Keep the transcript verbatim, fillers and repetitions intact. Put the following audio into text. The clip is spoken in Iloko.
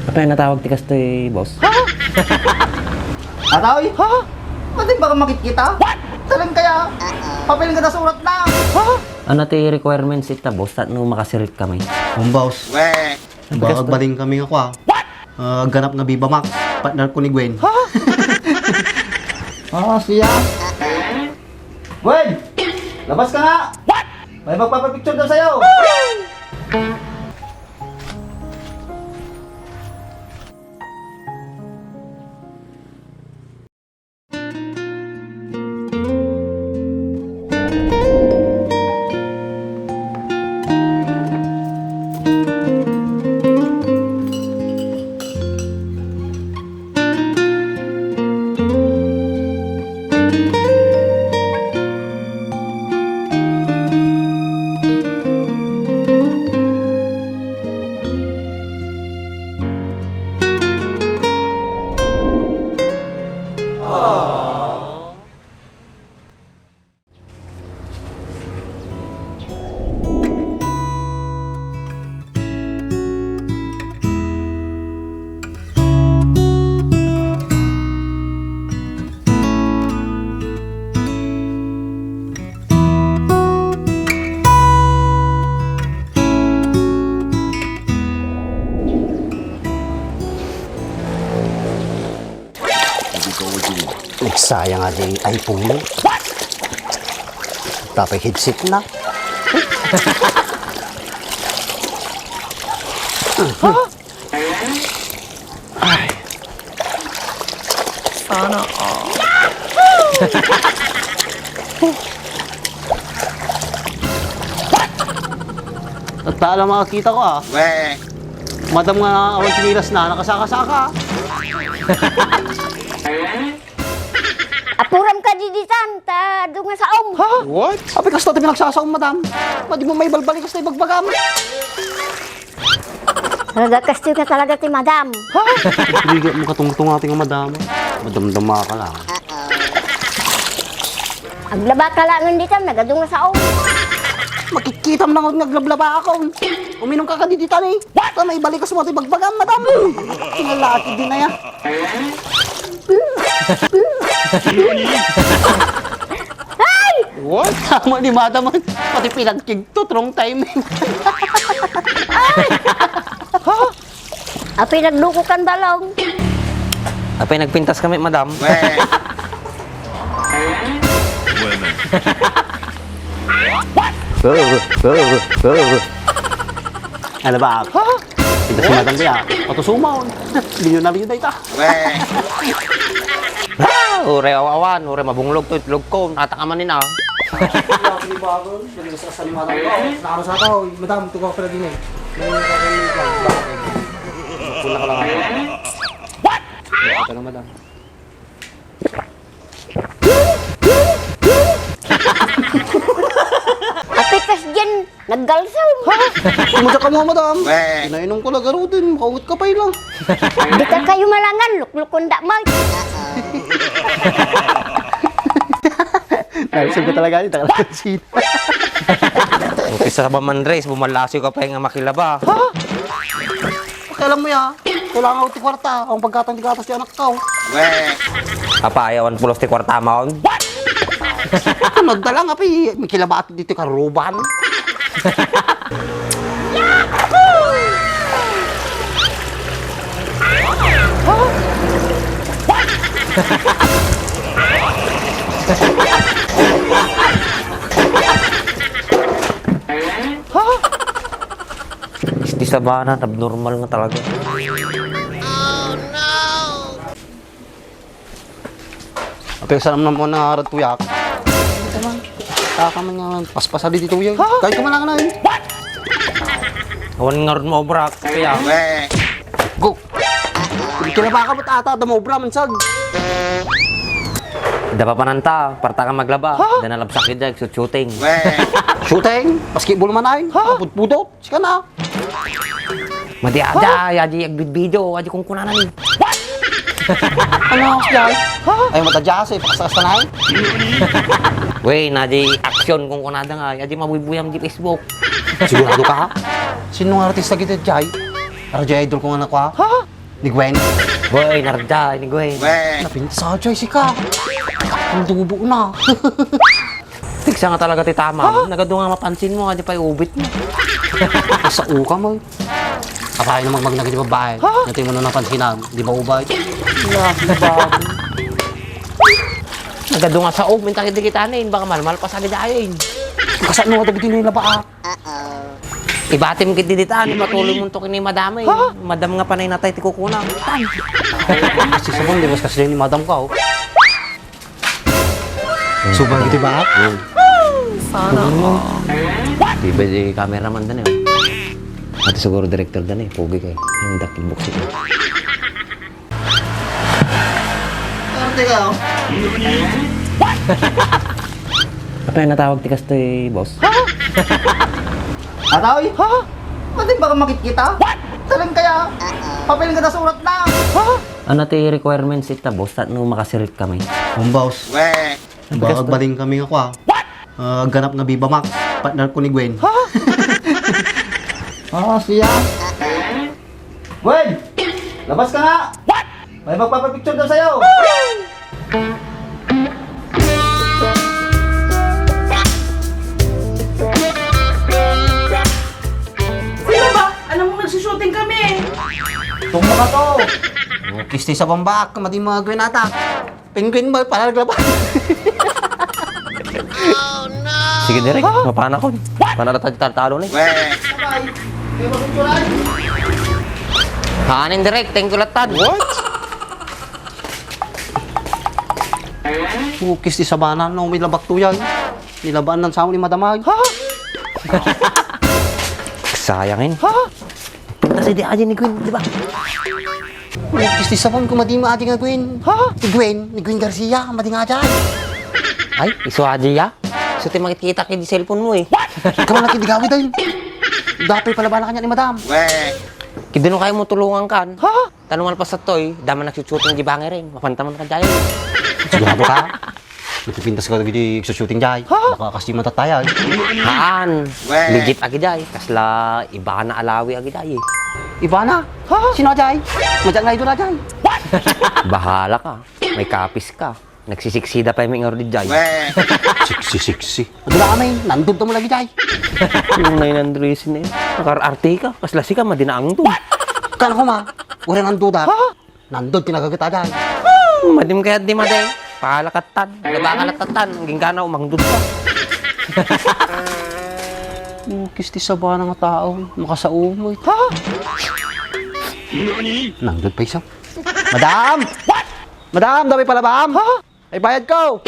Apay natawag ti kastoy, boss? Ataw, eh? Ha? Pati ba ka makikita? What? Talang kaya? Papel nga nasurat na. Ha? Ano ti requirements ita, boss? Tapno makasirit kami. Ang boss. Weh. Baka agbalin kami nga kua. What? Ah, ganap nga Viva Max. Partner ko ni Gwen. Ha? Ah, siya. Gwen! Labas ka nga! What? May magpapapicture daw sa'yo! Nagsayang nga di iPhone mo. Tapay headset na. Ay. Sana all. Tatta lang makakita ko, ah. Weh. Madam nga awan tsinelas na, nakasaka-saka. Apuram ka diditan, ta adu nga saom. Ha? What? Apay kasta ti pinagsasaom, madam? Madi mo maibalbalikas ta ibagbagam. Talaga, kastoy ka talaga ti madam. Ha? Piligat mo katungtunga ti nga madam. Madamdama ka lang. Aglaba ka lang ditan, nagadu nga saom. Makikita mo na nga aglablaba ako. Uminom ka ka diditan, eh. What? Maiballikas mo ti bagbagam, madam. Tingalaki din na yan. Ay! What? Tama ni madam, pati pinagkigtot, wrong timing. Ay! Ha? Apay nagduko kan balong. Apay nagpintas kami, madam. Weh. Ano ba? Ita si Madam Bea, patusumon. Milyonaryo na ita. Weh. Ah, uray aw-awan, uray mabunglog to itlog ko. Atak ka man ina. Naging sa salimatan ko. Nakaroon sa tao, madam, tugaw ka lagi na eh. May kakailan ka. Pula ka lang ako. What? Ito lang, madam. Apay kas diyan, naggalsam. Ha? Kumudya ka mo, madam. Weh. Pinainom ko na garuden, makaungit ka pa lang. Di ka kayo malangan, luklukon da mo. Nalisog ko talaga, di talaga sino. Okay, sa ba man, Dres, bumalasiw ka pa nga makilaba. Ha? Pakialam mo ya. Kailangan ko ti kwarta. Ang pagkatang ti gatas ti anak ko. Weh. Apa, ayawan pulos ti kwarta mo? Ano, dalang, api, may kilabati dito karuban. Isti sabana, abnormal nga talaga. Apay, saan naman mo nangarad, kuya? Ito man. Taka man nga, paspasa di dito, kuya. Ha? Kahit ka man lang na, eh. Awan nga ron maubra, kuya. Go! Kaya baka mo ata, da maubra man sag. Da papananta, parta ka maglaba. Ha? Da nalabsak ida, shoot-, shooting. Shooting? Basketball man ay? Ha? Pudpudot? Sika na. Madi ada, adi agbidbido, adi kungkunanan. Ano, yan? Ay, mata jase, pakasakastan ay. Wey, nadi action kungkunada nga, adi mabuybuyan di Facebook. Sigurado ka? Sino nga artista kita, Jay? Arjay idol ko nga nakua. Ha? Ni Gwen. Boy, narjay ni Gwen. Napintas sa Joy, sika. Ang dubo na. Tigsa nga talaga ti tama. Ha? Nagadu nga mapansin mo, nga di pay ubit mo. Sa uka mo. Apay na magmagna iti babae. Ha? Natay mo na napansinan, di ba ubay? Wala, di ba? Nagadu nga sa ub, minta kiti kita ni, baka malmal pa sa gidayin. Kasano nga dagiti nilaba, ah? Ibatim kiti dita, ni patuloy mo to kini madam eh. Ha? Madam nga panay natay ti kukuna. Kasi sa bang, di mas kasi ni madam ka, oh. Subay kiti ba? Sana all. Di ba di cameraman da na yun? Ito siguro director da na eh, pogi kayo. Yung dakil buksit. Arte ka, oh. Apay natawag ti kastoy, boss? Ataw, eh? Ha? Pati ba ka makikita? Talang kaya? Papel nga nasurat na. Ha? Ano ti requirements ita, boss? Tapno makasirit kami? Ang boss. Baka agbaling kami nga kwa. Ah, ganap nga Viva Max. Partner ko ni Gwen. Ha? Ah, siya. Gwen! Labas ka nga! May magpapapicture daw sa'yo! Sino ba? Alam mo, nagsushooting kami. Itong mga to! Oh, kisti sa bambak, madi mga Gwen ata. Penguin ba? Para naglaban. Sige, Direk. Mapana ko. Pana na tayo tatalo ni. Sabay. Kayo magpicturan. Hanin, Direk. Thank you, Latan. What? Ukis ti sabana, no, may labak to yan. Nilabaan ng samo ni Madamay. Ha? Sayangin. Ha? Pintas idi aji ni Gwen, di ba? Ukis ti sabon ko, madi ma aji nga Gwen. Ha? Ni Gwen, ni Gwen Garcia, madi nga aji. Ay, isu aji ya? Isu ti makikita kay di cellphone mo eh. Ikaw na kidi gawid ay. Dapay palabana kanya ni Madam. Kidi no kayo mo tulungan kan. Ha? Tanong alpas sa toy, dama nagsutsutong di bangeren. Mapantaman ka dyan. Sigurado ka? Nagpipintas ka dagiti shooting jay. Ha? Baka kasi matatayan. Haan. Legit agi jay. Kasla Ivana Alawi agi jay. Ivana? Ha? Sino jay? Majak nga idol jay. Bahala ka. May kapis ka. Nagsisiksida pa yung ngarud jay. Siksi, siksi. Adula kami, nandun to mo lagi jay. Yung nine hundred eh. Nakar-arte ka. Kasla sika, madinaang to. Kan ko ma, uri nandun da. Ha? Nandun, kinagagat adan. Madim kayat di madi. Palakatan. Nabakalatatan. Ang ginggana, umangdud ka. Ukis ti sabana nga tao. Makasaumay. Ha? Nandun pa isa. Madam! Madam, dami pala, ma'am? Ha? Ay, bayad ko!